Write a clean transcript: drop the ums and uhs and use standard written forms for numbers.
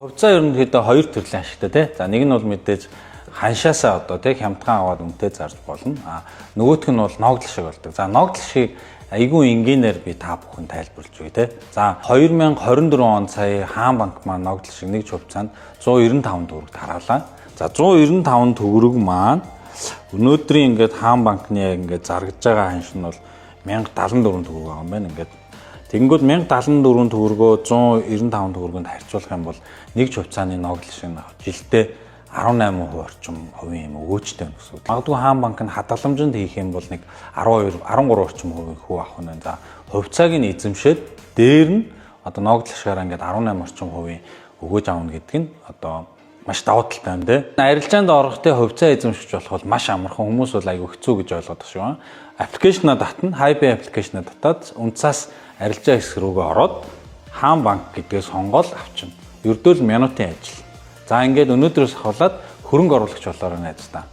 Хувьцаа ерөнхийдөө хоёр төрлийн ашигтай, тий. За, нэг нь бол мэдээж ханшаасаа одоо, тий, хямдхан аваад үнэтэй зарж болно. А нөгөөх нь бол ногдол шиг болдог. За, ногдол шиг айгүй энгийнээр би та бүхэн тайлбарлаж өгье, тий. За, 2024 он сая Хаан банк маань ногдол шиг нэг хувьцаанд 195 төгрөг тараалаа. За, 195 төгрөг маань өнөөдрийн ингээд Хаан банкны яг ингээд заргаж байгаа ханш нь бол 1074 төгрөг байгаа юм байна. Ингээд тэгэнгүүт 1074 төгрөгөө 195 төгрөгөнд харьцуулах юм бол нэг хувьцааны ногдол шиг жилдээ 18% орчим хувийн юм өгөөжтэй байна гэсэн үг. Магадгүй Хаан банк нь хадгаламжинд хийх юм бол нэг 12, 13 орчим хувийн хүү авах нь. За, хувьцааг нь эзэмшээд дээр нь одоо ногдол ашгаараа ингээд 18 орчим хувийн өгөөж авна гэдэг нь одоо маш давуу талтай юм, дээ. Арилжаанд орох те хувьцаа эзэмшиж болох бол маш амархан, хүмүүс бол айгүй хэцүү гэж ойлгоод шиг байна. Application аа татна, Highpay application аа татаад унцаас арилжаа хэсэг рүүгээ ороод Хаан банк гэдгээ сонгоол авчина. Ердөө л минутын ажил. За, ингээд өнөөдрөөс ахуулаад хөрөнгө оруулагч болоорой, найзтай.